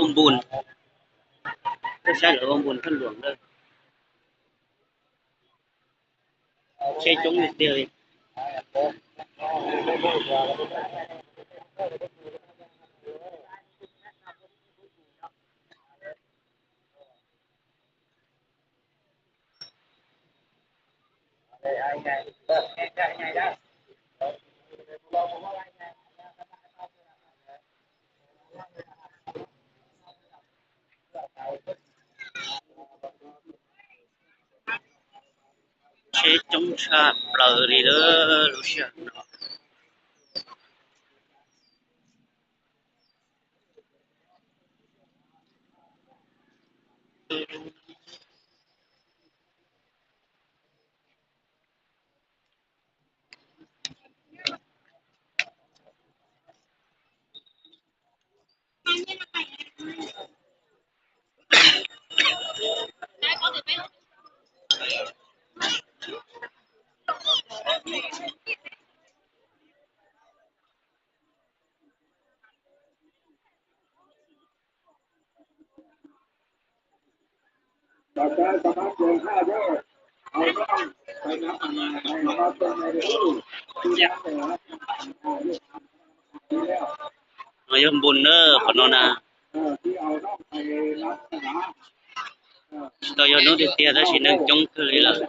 Npun, tuaj saib lawv ua npun thaj luam lawm. Tsheb coob tiag tiag li. Tsheb coob tshaj plaws li lawm lub sij hawm no. No yog npun na, qhov no na. Tsis tau yog hnub tiag tiag tab sis neeg coob kawg li lawm.